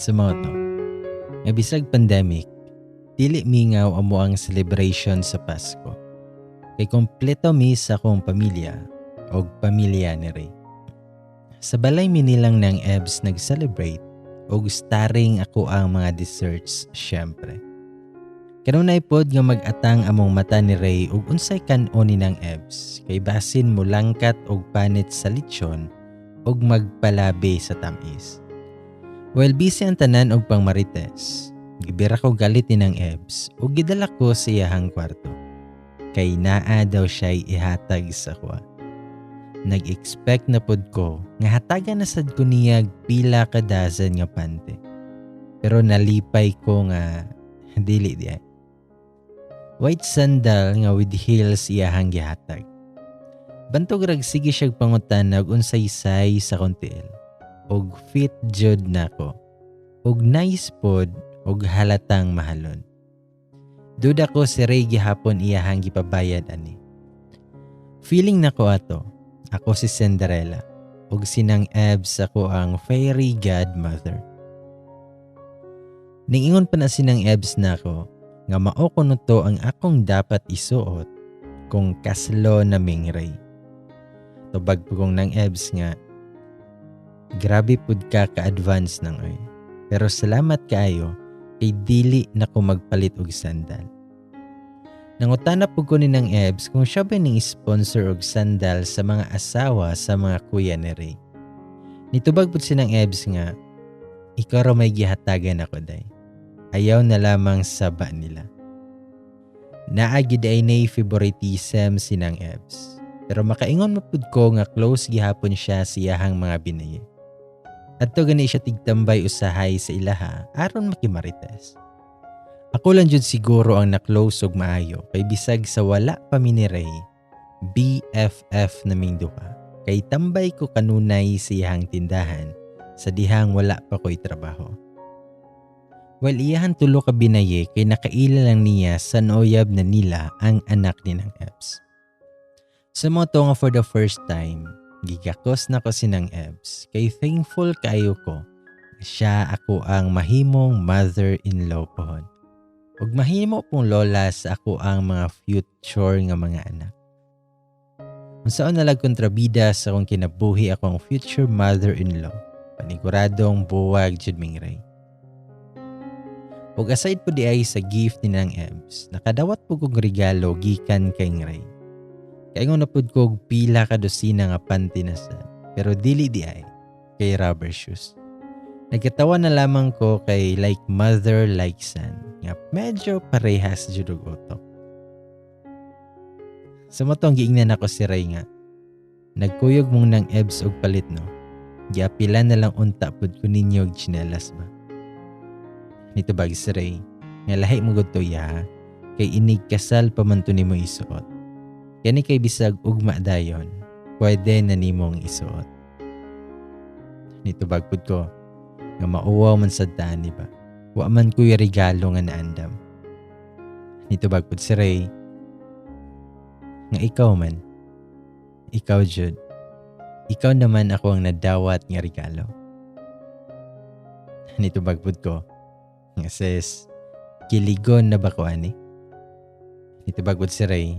Sa mao to, nga bisag pandemic, dili mingaw amo ang celebration sa Pasko. Kay kompleto mi sa akong pamilya og pamilya ni Ray. Sa balay mi nilang Nang Ebs nag-celebrate og starring ako ang mga desserts, syempre. Kanunay pod nga mag-atang among mata ni Ray og unsay kan-on ni Nang Ebs kay basin mulangkat og panit sa lechon og magpalabi sa tamis. While busy ang tanan og pangmarites, gibira ko galit ni Nang Ebs ug gidala ko sa iyahang kwarto. Kay naa daw siya'y ihatag sa kuha. Nag-expect na pod ko nga hatagan na sad ko niya pila ka dozen nga panty. Pero nalipay ko nga dili diay. White sandal nga with heels iyahang gihatag. Bantog rag sige siyag pangutan og unsay size sa akong tiil. Og fit jud nako. Og nice pod og halatang mahalon. Duda ko si Ray gihapon iyahang gipabayad ani. Feeling nako ato, ako si Cinderella ug si Nang Ebs ako ang fairy godmother. Ningingon pa na si Nang Ebs nako nga mao kuno to ang akong dapat isuot kung kaslo na ming Ray. Tubag po kong Nang Ebs nga grabe pud ka ka-advance nang oy. Pero salamat kaayo kay dili na ko magpalit og sandal. Nangutana pud ko ni Nang Ebs kung siya ba ning sponsor og sandal sa mga asawa sa mga kuya ni Ray. Nitubag pud si Nang Ebs nga ikaw ra may gihatagan ako, day. Ayaw na lamang saba nila. Naa gid ay nay favoritism si Nang Ebs. Pero makaingon man pud ko nga close gihapon siya sa iyahang mga binaye. Adto gani siya tigtambay usahay sa ilaha aron makimarites. Ako lang jud siguro ang na-close og maayo kay bisag sa wala pa mi ni Ray, BFF naming duha. Kay tambay ko kanunay sa iyahang tindahan sa dihang wala pa ko'y trabaho. While iyahan tulo ka binaye kay nakaila lang niya sa nauyab na nila ang anak ni Nang Ebs. Sa mao to nga for the first time, gigakos na ko si Nang Ebs kay thankful kaayo ko siya ako ang mahimong mother-in-law pohon. Ug mahimo pong lola sa ako ang mga future nga mga anak. Unsaon na lang kontrabida sa akong kinabuhi ako ang future mother-in-law, paniguradong buwag jud ming Ray. Ug aside po di ay sa gift ni Nang Ebs, nakadawat po kong regalo gikan kay Ray. Kaingon na pud ko og pila ka dosina nga panty na sad, pero dili di ay kay rubber shoes. Nagkatawa na lamang ko kay like mother like son, nga medyo parehas jud og utok. Sa mao tong giingnan ako si Ray nga nagkuyog mong Nang Ebs og palit, no. Giapila na lang unta pud ko ninyo og tsinelas ba. Nitubag si Ray nga lahi mo gud to ya kay inig kasal pa man to nimo isuot. Kani kay bisag ugma dayon, pwede na nimong isuot. Nitubag pud ko nga mauwaw man sad ta ani ba. Wa man ko'y regalo nga naandam. Nitubag pud si Ray nga ikaw man. Ikaw jud. Ikaw naman ako ang nadawat nga regalo. Nitubag pud ko nga sis, kiligon na ba ko ani? Nitubag pud si Ray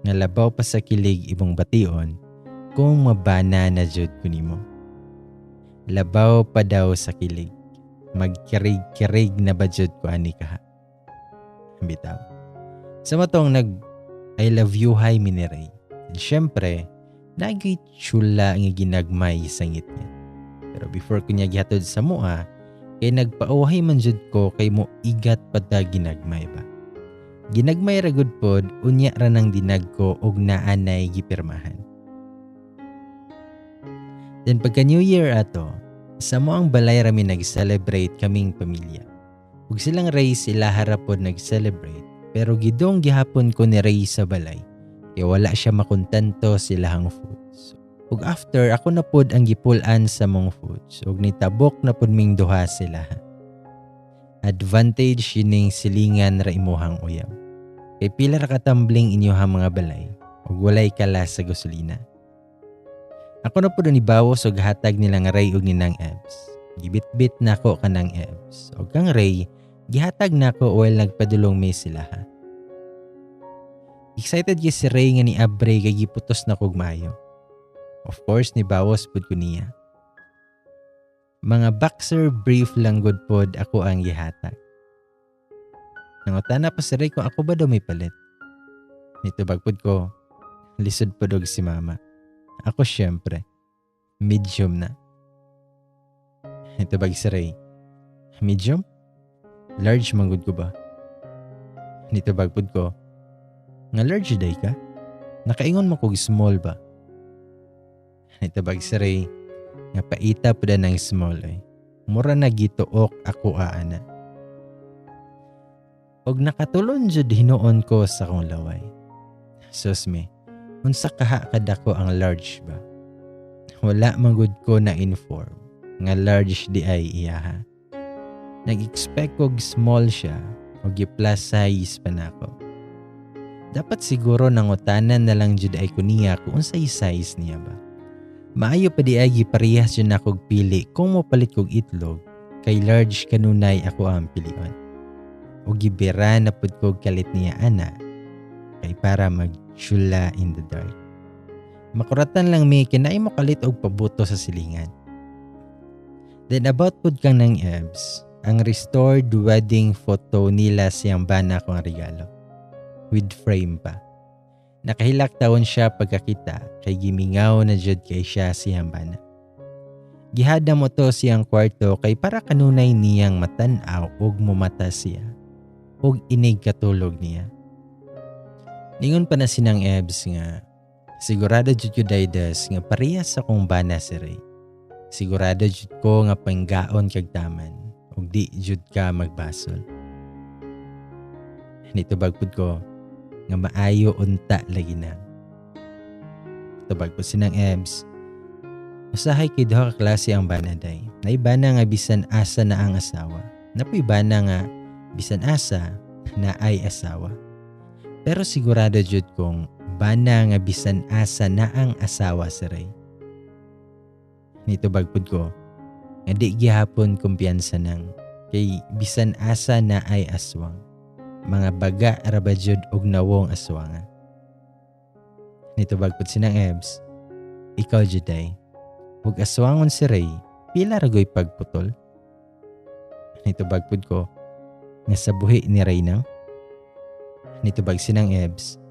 nga labaw pa sa kilig imong bation kung mabana na jud ko nimo. Labaw pa daw sa kilig. Magkirig-kirig na ba jud ko ani kaha? Bitaw. Sa mao tong nag I love you hi mi ni Ray. And syempre, nagay chula nga ginagmay sa ngitngit. Pero before ko niya gihatod sa mua, kay nagpauhay man jud ko kay mo igat pa ta ginagmay ba. Ginagmay ra gud pod, unya ra nang dinag ko og naanay gipirmahan. Then pagka New Year ato, sa mo ang balay rami nag-celebrate kaming pamilya. Ug silang Ray sila harapod nag-celebrate, pero gidong gihapon ko ni Ray sa balay kay wala siya makontento sa ilahang foods. Ug after ako na pod ang gipulan sa mong foods ug nitabok na pod ming duha sila. Advantage yining silingan ra imuhang uyab. Kay pila ra katambling inyohang mga balay ug walay kala sa gasolina. Ako na pod ni bawas og hatag nilang Ray ug ni Nang Ebs. Gibitbit nako kanang Ebs. Og kang Ray, gihatag nako while nagpadulong mi sila ha. Excited gyud si Ray nga ni abre kay giputos na kog maayo. Of course, ni bawas pud ko niya. Mga boxer brief lang gud pod ako ang gihatag. Nangutana pa si Ray kung ako ba daw may palit. Nitubag pod ko, lisod pod og si mama. Ako syempre, medium na. Nitubag si Ray, "Medium? Large man gud ko ba?" Nitubag pod ko, nga large day ka? Nakaingon mo kog small ba? Nitubag si Ray, nga paita pud ng small ay. Mura na gituok ako aana. Og nakatulon jud hinuon ko sa akong laway. Sus me, unsa kaha kadako ang large ba? Wala man gud ko na inform nga large di ay iyaha. Nag-expect kog small siya o gi-plus size pa nako. Dapat siguro nangutanan na lang jud ay ko niya kung unsay size niya ba. Maayo pa di ay giparehas jud nako og pili kung mopalit kog itlog kay large kanunay ako ang pilion. O gibira na pud kog kalit niya ana kay para magchula in the dark. Makuratan lang mi kinay mo kalit og pabuto sa silingan. Then about pud kang nang Ebs, ang restored wedding photo nila siyang bana ko ang regalo. With frame pa. Nakahilak taon siya pagkakita kay gimingaw na jud kay siya siyang bana. Gihada mo to siyang kwarto kay para kanunay niyang matan-aw og mumata siya og inig katulog niya. Ningon pa na sinang Ebs nga sigurado jud ko, Daides, nga parehas sa akong bana si Ray. Sigurado jud ko nga panggaon kag taman ug di jud ka magbasol. Nitubag pud ko nga maayo unta lagi na. Tubag pud sinang Ebs. Usahay kay duha ka klase ang bana day. Naay bana nga bisan asa na ang asawa. Napoy bana nga bisan asa na ay asawa. Pero sigurado jud kong bana nga bisan asa na ang asawa si Ray. Nitubag pud ko nga di gihapon kumpiyansa nang kay bisan asa na ay aswang. Mga baga ra ba jud og nawong aswanga. Nitubag pud sinang Ebs, "Ikaw jud ay, ug aswangon si Ray, pila ra goy pagputol?" Nitubag pud ko nga sa buhi ni Ray nang. Nitubag sinang Ebs,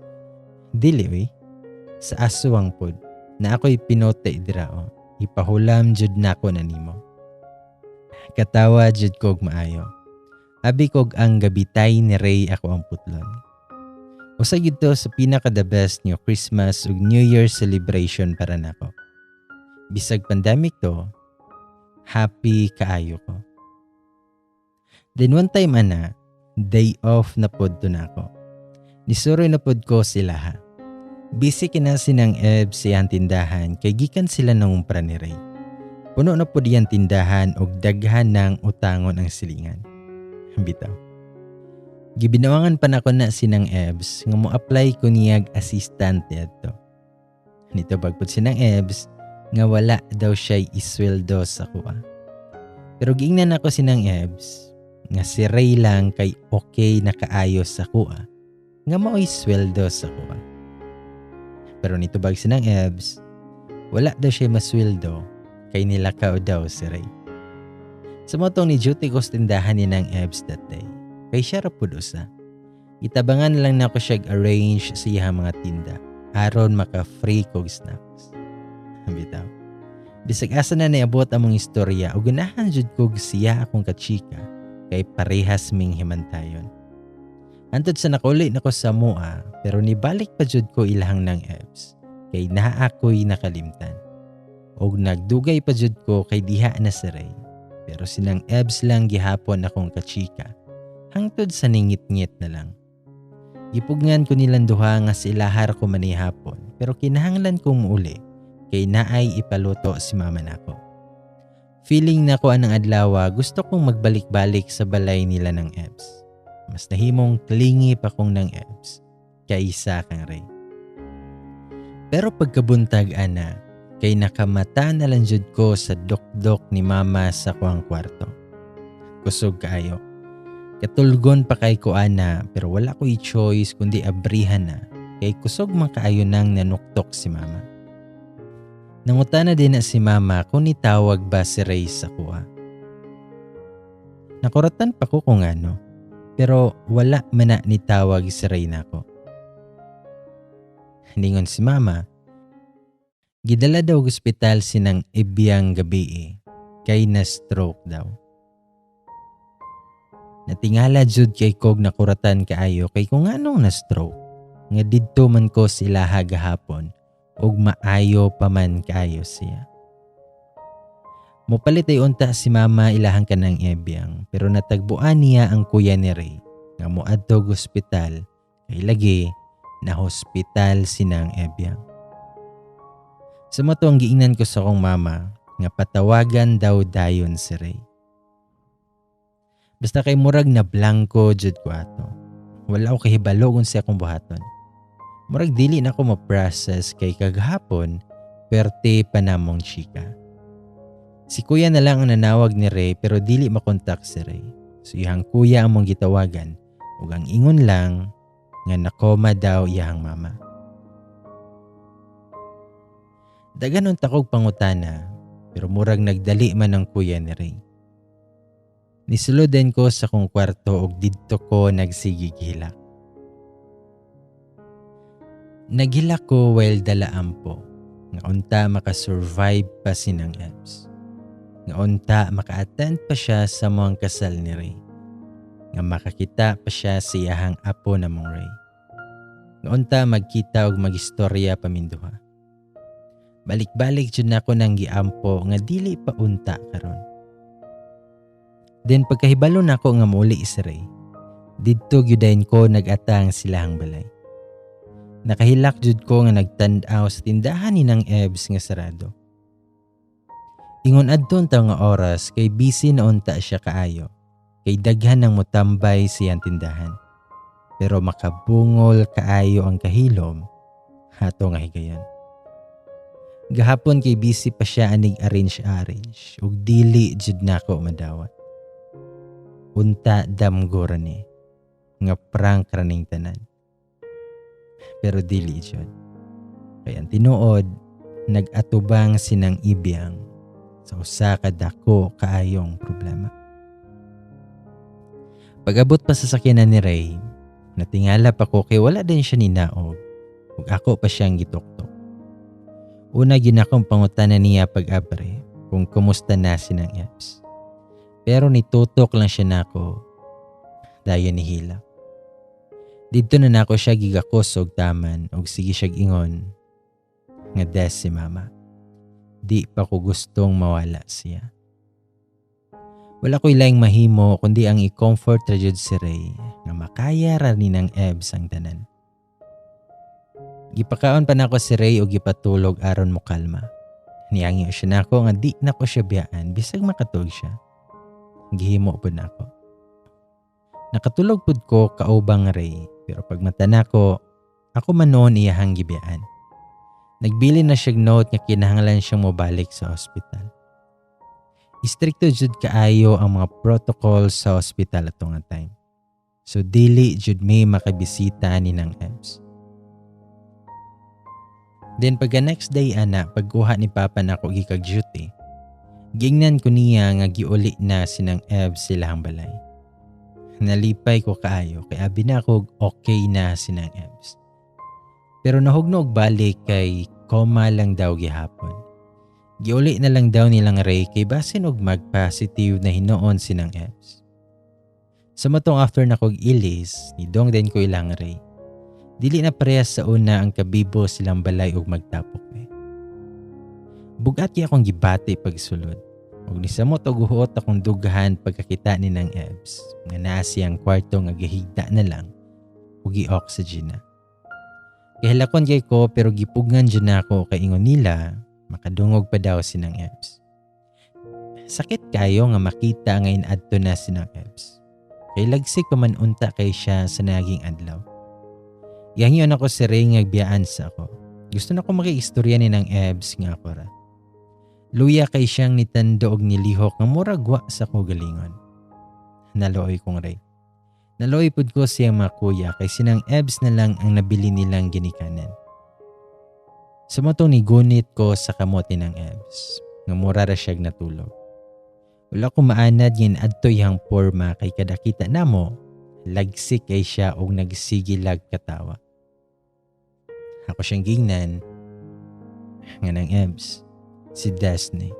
"Dili oy, sa aswang pod na ako'y pinote dira o, ipahulam jud nako na nimo." Katawa jud kog maayo. Abi kog ang gabitay ni Ray ako ang putlon. Usa gid to sa pinaka the best nga Christmas ug New Year celebration para nako. Bisag pandemic to, happy kaayo ko. Then one time ana, day off na pod to nako. Nisuroy na pod ko sila ha. Busy kina sinang Eb sa iyang tindahan kay gikan sila nangumpra ni Ray. Puno na pod iyang tindahan og daghan ng utangon ang silingan. Bitaw. Gibinawangan pa nako na sinang Ebs nga mo apply ko niyag assistant niadto. Nitubag pod sinang Ebs nga wala daw siya isweldo sa kuha. Pero giingnan ako sinang Ebs nga si Ray lang kay okay na kaayo sa kuha nga mao'y sweldo sa kuha. Pero nitubag sinang Ebs, wala daw siya masweldo kay nilakaw daw si Ray. Sa motong ni duty ko sa tindahan ni nang Ebs that day. Kay siya ra pud usa. Itabangan lang nako siya arrange sa iyang mga tinda aron maka-free kog snacks. Bitaw. Bisag asa na niabot among istorya ug ganahan jud kog siya akong kachika kay parehas ming himantayon. Antod sa nakauli nako sa mua pero nibalik pa jud ko ilahang nang Ebs kay naa ako'y nakalimtan. Og nagdugay pa jud ko kay diha na si Ray. Pero sinang Ebs lang gihapon akong kachika. Hangtod sa ningit-ngit na lang. Gipugngan ko nilang duha nga silahar ko manihapon pero kinahanglan kong muuli kay naay ipaluto si mama nako. Feeling nako anang adlaw gusto kong magbalik-balik sa balay nila ng Ebs. Mas nahimong clingy pa kong ng Ebs kaysa kang Ray. Pero pagkabuntag ana, Kay nakamata na lang jud ko sa dukdok ni mama sa kuang kwarto. Kusog kaayo. Katulgon pa kay ko ana, pero wala ko'y choice kundi abrihan na kay kusog man kaayo nang nanuktok si mama. Nangutana din na si mama kung nitawag ba si Ray sa kuha. Nakuratan pa ko kung ano, pero wala man na nitawag si Ray nako. Ningon si mama, gidala daw og ospital sinang Ibyang gabi kay na stroke daw. Natingala jud kay kog nakuratan kaayo kay kung anong na stroke nga didto man ko sila gahapon ug maayo pa man kaayo siya. Mopalit ay unta si mama ilahang kanang Ebyang, pero natagbuan niya ang kuya ni Ray nga moadto og ospital kay lagi na hospital sinang Ebyang. Sa mao to ang giingnan ko sa akong mama nga patawagan daw dayon si Ray. Basta kay murag na blanko jud ko ato. Wala ko kahibalo kung sa akong buhaton. Murag dili na ako ma-process kay kagahapon perte pa namong chika. Si kuya na lang ang nanawag ni Ray pero dili makontak si Ray. So iyang kuya ang mong gitawagan ug ang ingon lang nga nakoma daw iyang mama. Daghan unta kog pangutana pero murag nagdali man ang kuya ni Ray. Nisulod din ko sa kong kwarto ug didto ko nagsigig hilak. Naghilak ko while dala ampo nga unta makasurvive pa sinang Ebs. Nga unta maka-attend pa siya sa muang kasal ni Ray. Nga makakita pa siya sa iyahang apo na mong Ray. Nga unta magkita og magistorya paminduha. Balik-balik jud nako nang giampo nga dili pa unta karon. Then pagkahibalo nako nga muli si Ray, didto gyud ko nag-atang silahang balay. Nakahilak jud ko nga nagtan-aw sa tindahan ni nang Ebs nga sarado. Ingon adto unta nga oras kay busy na unta siya kaayo, kay daghan ng motambay siyang tindahan. Pero makabungol kaayo ang kahilom hato nga higayon. Gahapon kay busy pa siya anig arrange-arrange ug dili jud nako madawat. Unta damgo ra ni nga prank ra ning tanan. Pero dili jud. Kay ang tinuod, nag-atubang sinang Ibyang sa usa ka dako kaayong problema. Pag-abot pa sa sakyanan ni Ray, natingala pa ko kay wala din siya ninaog ug ako pa siyang gituktok. Una gyud akong pangutana niya pag-abre kung kumusta na sinang Ebs. Pero nitutok lang siya nako dayon nihila. Didto na nako siya gigakos og taman og sige siya ingon nga des si mama. Di pa ko gustong mawala siya. Wala ko'y laing mahimo kundi ang i-comfort ra jud si Ray nga makaya ra ni nang Ebs ang tanan. Gipakaon pa nako si Ray og gipatulog aron mo kalma. Niangyo siya nako nga di nako siya biyaan bisag makatulog siya. Gihimo pud nako. Nakatulog pud ko kaubang Ray pero pag mata nako, ako man noon iyahang gibiyaan. Nagbili na siyag note nga kinahanglan siyang mobalik sa ospital. Istrikto jud kaayo ang mga protocol sa ospital ato nga time. So dili jud may makabisita ni nang Ebs. Then pagka next day ana, pagkuha ni Papa nako gikag duty, gingnan ko niya nga giuli na sinang Ebs silahang balay. Nalipay ko kaayo kay abi na ako okay na sinang Ebs. Pero nahugno og balik kay koma lang daw gihapon. Giuli na lang daw nilang Ray kay basin og mag-positive na hinuon sinang Ebs. Sa matong after na kog ilis, nidong din ko ilang Ray. Dili na parehas sa una ang kabibo silang balay og magtapok eh. Bugat kay akong gibati pagsulod. Ug nisamot og uhuot akong dughan pagkakita ni nang Ebs nga naa siyang kwarto nga gihigda na lang ug gi-oxygen na. Gihilakon kay ko pero gipugngan jud nako kay ingon nila makadungog pa daw sinang Ebs. Sakit kayo nga makita nga inadto na sinang Ebs. Kay lagsik pa man unta kay siya sa naging adlaw. Gihangyon ako si Ray nga biyaan sa ako. Gusto na ko makiistorya ni ng Ebs nga ako ra. Luya kay siyang nitando og nilihok nga murag wa sa ko galingon. Naluoy kong Ray. Naluoy pud ko siyang mga kuya kay sinang Ebs na lang ang nabili nilang ginikanan. Sa motong nigunit ko sa kamot ni ng Ebs nga mura ra siyag natulog. Wala ko maanad ngin adto iyang porma kay kada kita namo lagsik kay siya og nagsigilag katawa. Ako siyang gingnan nga ng Ebs, si Desney.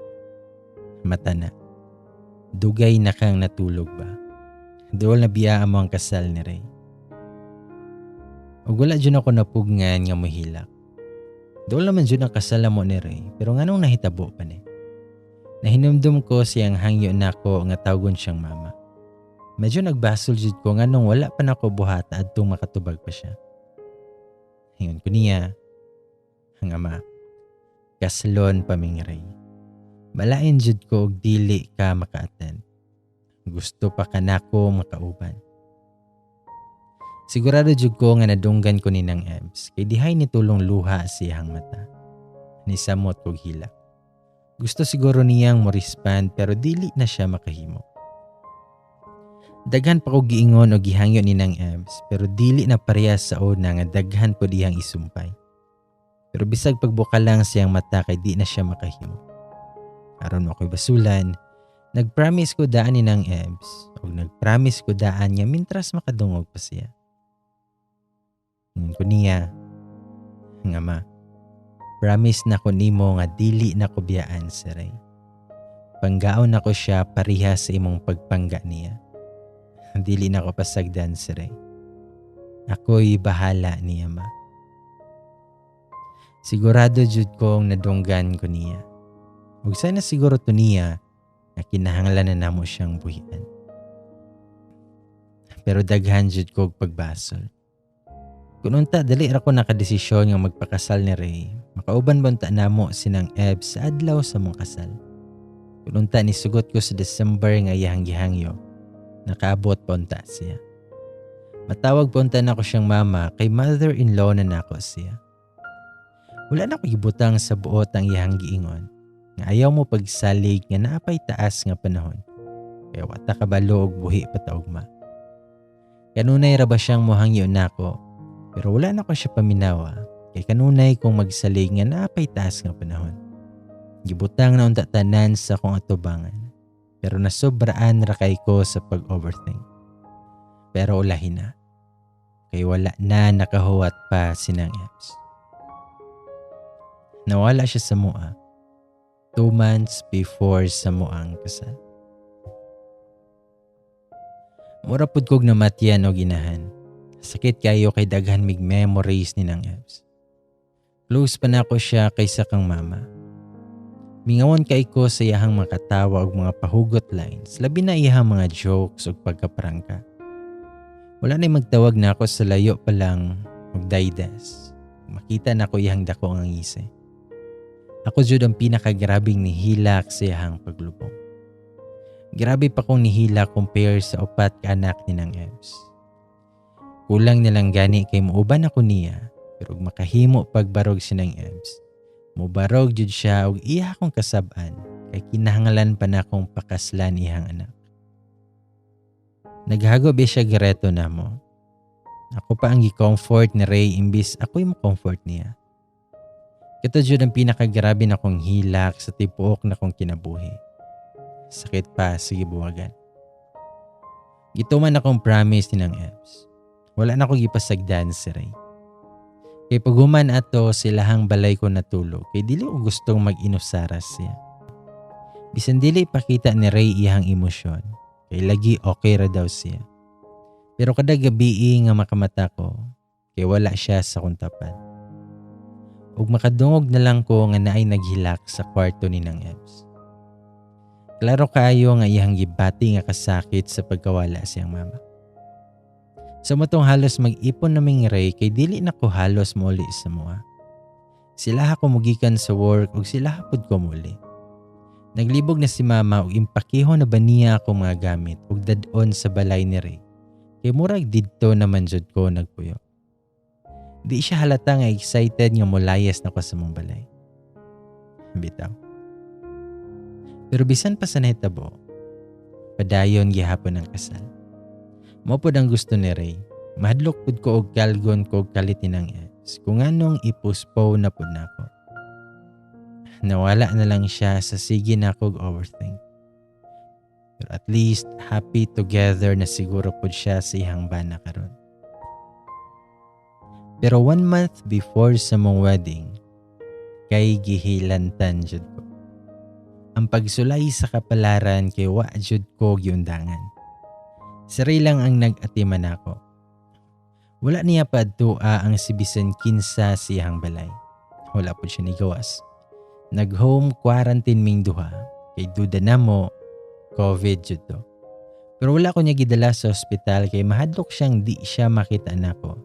Mata na. Dugay na kang natulog ba? Duol na biya mo ang kasal ni Ray. Ug wala jud ako napugngan nga mohilak. Duol naman jud ang kasal mo ni Ray, pero nganong nahitabo pa ni? Nahinumdum ko siyang hangyo nako nga tawgon siyang mama. Medyo nagbasol jud ko nganong wala pa nako buhata adtong makatubag pa siya. Ingon ko niya, ang ama, kaslon paming Ray. Malain jud ko og dili ka maka-attend. Gusto pa kanako makauban. Sigurado jud ko nga nadunggan ko ni nang Ebs kay dihay ni tulong luha sa iyang mata. Nisamot kog hilak. Gusto siguro niyang mo respond pero dili na siya makahimo. Daghan pa ko giingon o gihangyo ni nang Ebs pero dili na parehas sa una nga daghan pod iyang isumpay. Pero bisag pagbuka lang siyang mata kay di na siya makahimo. Aron mo ako'y basulan, nagpromise ko daan ni nang Ebs o nagpromise ko daan nga mintras makadungog pa siya. Ingon ko niya, nga ma, promise na ko nimo nga dili na ko biyaan si Ray. Panggaon nako siya pareha sa imong pagpangga niya. Dili na ko pasagdan si Ray. Ako'y bahala niya ma. Sigurado jud kong nadunggan ko niya. Ug sana siguro to niya na kinahanglan na namo siyang buhian. Pero daghan jud kog pagbasol. Kung unta dali ra ko nakadesisyon nga magpakasal ni Ray, makauban ba unta namo sinang Ebs sa adlaw sa mong kasal. Kung unta nisugot ko sa December nga iyang gihangyo, nakaabot pa unta siya. Matawag pa unta nako siyang mama kay mother-in-law na nako siya. Wala na ko gibutang sa buot ang iyang giingon nga ayaw mo pagsalig nga naapay taas nga panahon. Kaya wata kabalo og buhi pa ta ugma. Kanunay ra ba siyang mohangyo nako, pero wala na ko siya paminawa kay kanunay kong magsalig nga naapay taas nga panahon. Gibutang na unta tanan sa akong atubangan, pero nasobraan ra kay ko sa pag-overthink. Pero ulahin na, kay wala na nakahuwat pa sinang Ebs. Nawala siya sa mua 2 months before sa muang kasal. Mura pud kog namatyan og ginahan. Sakit kayo kay daghan mig memories ni nang Ebs. Close pa nako siya kaysa kang mama. Mingawon kay ko sa iyahang makatawa og mga pahugot lines, labi na iyahang mga jokes ug pagkaprangka. Wala na magtawag na ako sa layo pa lang og daydes. Makita na ko iyahang dako ang ngisi. Ako jud ang pinakagrabing nihilak sa iyahang paglubong. Grabe pa kong nihilak compare sa upat ka anak ni nang Ebs. Kulang nilang gani kay muuban ako niya, pero og makahimo pagbarog si nang Ebs, mubarog jud siya og iya akong kasab-an kay kinahanglan pa na akong pakaslan iyang anak. Naghago ba siya gireto namo. Ako pa ang gi-comfort ni Ray imbis ako'y mo-comfort niya. Ito jud ang pinakagrabe na kong hilak sa tibuok na kong kinabuhi. Sakit pa sa gibuwagan. Gituman akong promise ni nang Ebs. Wala na ko gipasagdan si Ray. Kay paghuman ato silahang balay ko natulog kay dili ko gustong mag-inusara siya. Bisan dili pakita ni Ray iyang emosyon kay lagi okay ra daw siya. Pero kada gabi nga makamata ko kay wala siya sa kong tapat. Ug makadungog na lang ko nga naay naghilak sa kwarto ni nang Ebs. Klaro kaayo nga iyang gibati nga kasakit sa pagkawala siyang mama. Sa matong halos mag-ipon naming Ray kay dili na ko halos muli sa mua. Sila ako mugikan sa work ug sila pud ko muli. Naglibog na si mama ug impakiho na ba niya akong mga gamit ug dad-on sa balay ni Ray. Kay murag didto naman jud ko nagpuyo. Di siya halata nga excited nga molayas na ko sa among balay. Bitaw. Pero bisan pa sa nahitabo, padayon gihapon ang kasal. Mao pod ang gusto ni Ray. Mahadlok pud ko og kalgon ko og kalit ni Nang Ebs kung anong i-postpone na pud nako. Nawala na lang siya sa sige nako og overthink. Pero at least happy together na siguro pud siya sa iyang bana karon. Pero one month before sa among wedding, kay gihilantan jud ko. Ang pagsulay sa kapalaran kay wa jud ko giundangan. Si Ray lang ang nag-atiman nako. Wala niya paadtua ang si bisan kinsa sa iyang balay. Wala pud siya nigawas. Nag-home quarantine ming duha kay duda namo COVID jud to. Pero wala ko niya gidala sa ospital kay mahadlok siyang di siya makita nako.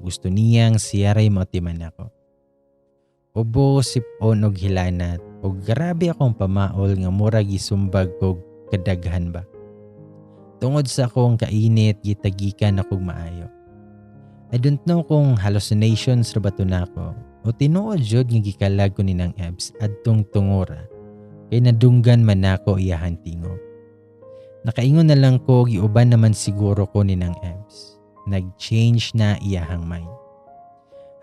Gusto niyang siya ray moatiman nako. Ubo, sipon og hilanat og grabe akong pamaol nga murag gisumbag kog kadaghan ba. Tungod sa akong kainit, gitagikan akong maayo. I don't know kung hallucinations ra ba to nako o tinuod jud nga gikalag ko ni Nang Ebs adtong tungura kay nadunggan man nako iyahang tingog. Nakaingon na lang ko giuban naman siguro ko ni Nang Ebs. Nag-change na iyahang mind.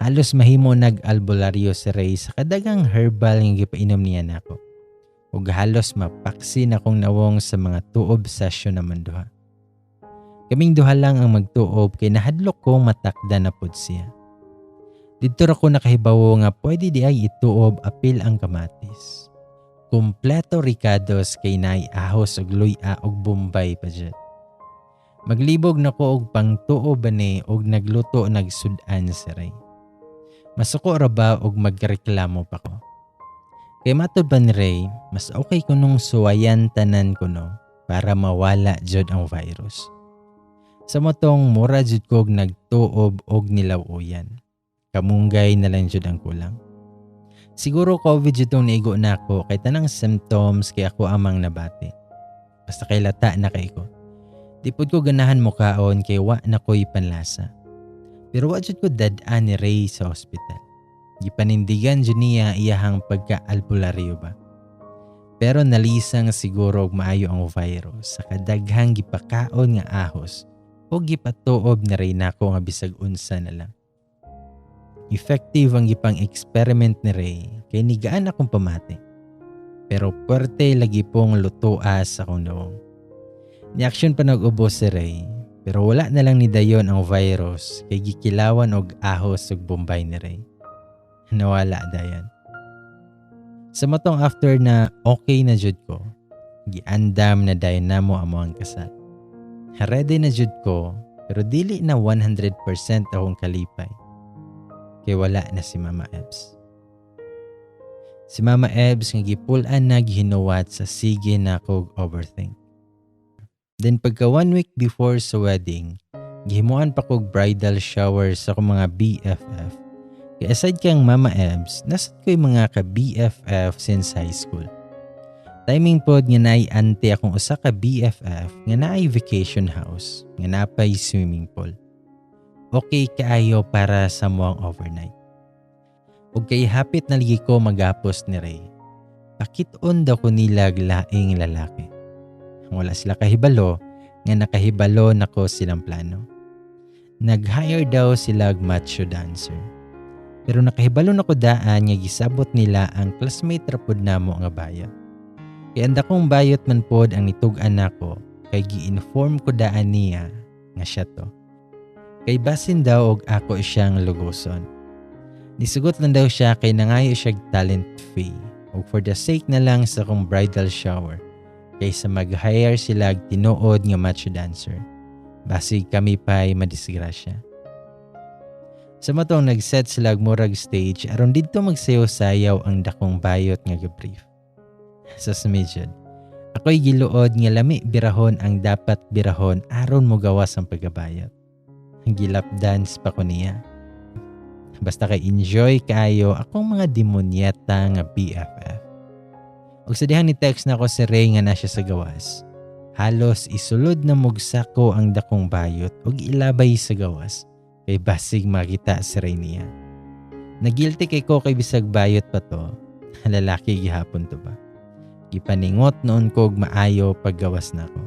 Halos mahimo nag-albularyo si Ray sa kadagang herbal nga gipainom niya nako. Ug halos mapaksi na kong nawong sa mga tuob session naman duha. Kaming duha lang ang magtuob kay nahadlok kong matakda na pud siya. Didto ra ko nakahibawo nga pwede di ay ituob apil ang kamatis. Kumpleto rikados kay naay ahos og luya og bombay pa jud. Maglibog na ko og pangtuob bani og nagluto nagsud-an si Ray. Masuko ra ba og magreklamo pa ko? Kay matod ba ni Ray, mas okay kunong suwayan tanan kuno para mawala jud ang virus. Sa motong mura jud kog nagtuob og nilaw-uyan. Kamunggay na lang jud ang kulang. Siguro COVID jud tong naigo nako kay tanang symptoms kay ako amang nabati. Basta kay lata na kay ko. Di pud ko ganahan mokaon kay wa na ko'y panlasa. Pero wa jud ko dad-an ni Ray sa ospital. Gipanindigan jud niya iyahang pagka-albularyo ba. Pero nalisang siguro og maayo ang virus sa kadaghang gipakaon nga ahos o gipatuob na Ray nako nga bisag unsa na lang. Effective ang gipang experiment ni Ray kay nigaan akong pamati. Pero puwerte lagi pong lutoa sa akong nawong. Ni-action pa nag-ubo si Ray pero wala na lang ni dayon ang virus kay gikilawan og ahos ug bombay ni Ray. Nawala dayon. Sa matong after na okay na jud ko, giandam na dayon namo amo ang kasal. Ready na jud ko pero dili na 100% akong kalipay. Kay wala na si Mama Ebs. Si Mama Ebs nga gipul-an na gihinuwat sa sige na kog overthink. Then pagka 1 week before sa wedding, gihimuan pa kog bridal shower sa akong mga BFF. Kaya aside kang Mama Ebs, nasad ko'y mga ka-BFF since high school. Timing pod nga naay ante akong usa ka BFF nga naay vacation house nga napay swimming pool. Okay kaayo para sa muang overnight. Ug kay hapit na lagi ko magapos ni Ray, pakit-on daw ko nila laing lalaki. Wala sila kahibalo nga nakahibalo nako silang plano. Nag-hire daw sila og macho dancer. Pero nakahibalo nako daan nga gisabot nila ang classmate ra pod namo nga bayot. Kay ang dakong bayot man pod ang nitug-an nako kay gi-inform ko daan niya nga siya to. Kay basin daw og ako siyang lugoson. Nisugot lang daw siya kay nangayo siya talent fee ug for the sake na lang sa akong bridal shower kaysa mag-hire sila og tinuod nga macho dancer. Basig kami pa'y madisgrasya. Sa matong nag-set sila og murag stage aron didto magsayaw-sayaw ang dakong bayot nga gabrief. Sa sumijod, ako'y giluod nga lami birahon ang dapat birahon aron mogawas ang pagkabayot. Gilap dance pa ko niya. Basta kay enjoy kaayo akong mga demonyeta nga BFF. Og sa dihang ni text na ako si Ray nga na siya sa gawas. Halos isulod na mugsako ang dakong bayot og ilabay sa gawas Kay basig makita si Ray niya. Nagilty kay ko kay bisag bayot pa to, lalaki gihapon to ba. Gipaningot noon ko og maayo paggawas nako.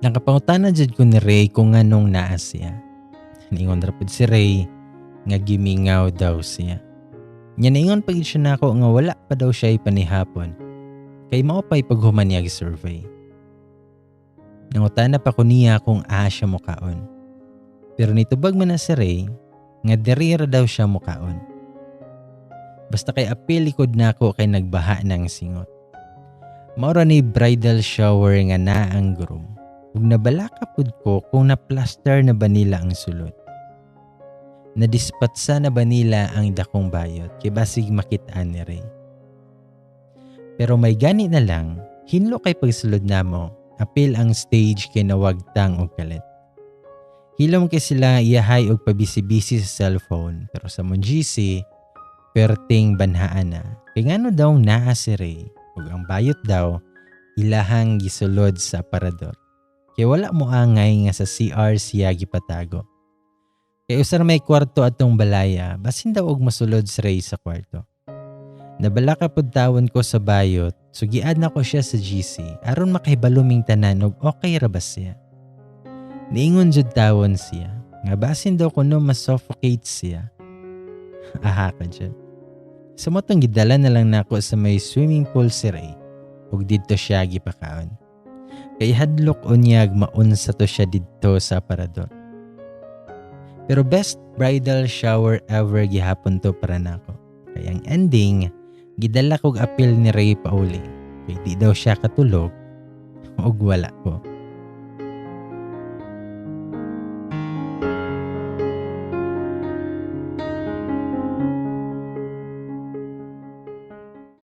Nakapangutana jud ko ni Ray kung nganong naa siya. Niingon ra pud si Ray nga gimingaw daw siya. Nya niingon pa gid siya nako nga wala pa daw siya ipanihapon kay mao pa'y paghuman niya survey. Nangutana pa ko niya kung asa siya mukaon. Pero nitubag man na si Ray nga diri ra daw siya mukaon. Basta kay apil likod nako kay nagbaha ng singot. Mao ra ni bridal shower nga naa ang groom. Ug nabalaka pud ko kung na-plaster na ba nila ang sulod. Nadispatsa na ba nila ang dakong bayot kay basig makit-an ni Ray. Pero may gani na lang, hinlo kay pagsulod namo, apil ang stage kay nawagtang og kalit. Hilom kay sila iyahay og pabisi-bisi sa cellphone, pero sa among GC, perting banhaan na. Kay ngano daw naa si Ray ug ang bayot daw ilahang gisulod sa aparador. Kay wala mo angay nga sa CR siya gipatago. Kay usa ra may kwarto atong balaya, basin daw og mosulod si Ray sa kwarto. Nabalaka pud tawon ko sa bayot, so giad na ko siya sa GC aron makahibalo ming tanan og okay ra ba siya. Niingon jud tawon siya nga basin daw kuno ma-suffocate siya. Aha ka jud. Sa mao tong gidala na lang nako sa may swimming pool si Ray ug didto siya gipakaon. Kay hadlok unyag maunsa to siya didto sa aparador. Pero best bridal shower ever gihapon to para nako. Kay ang ending, gidala kog apil ni Ray pauli. Kay di daw siya katulog ug wala ko.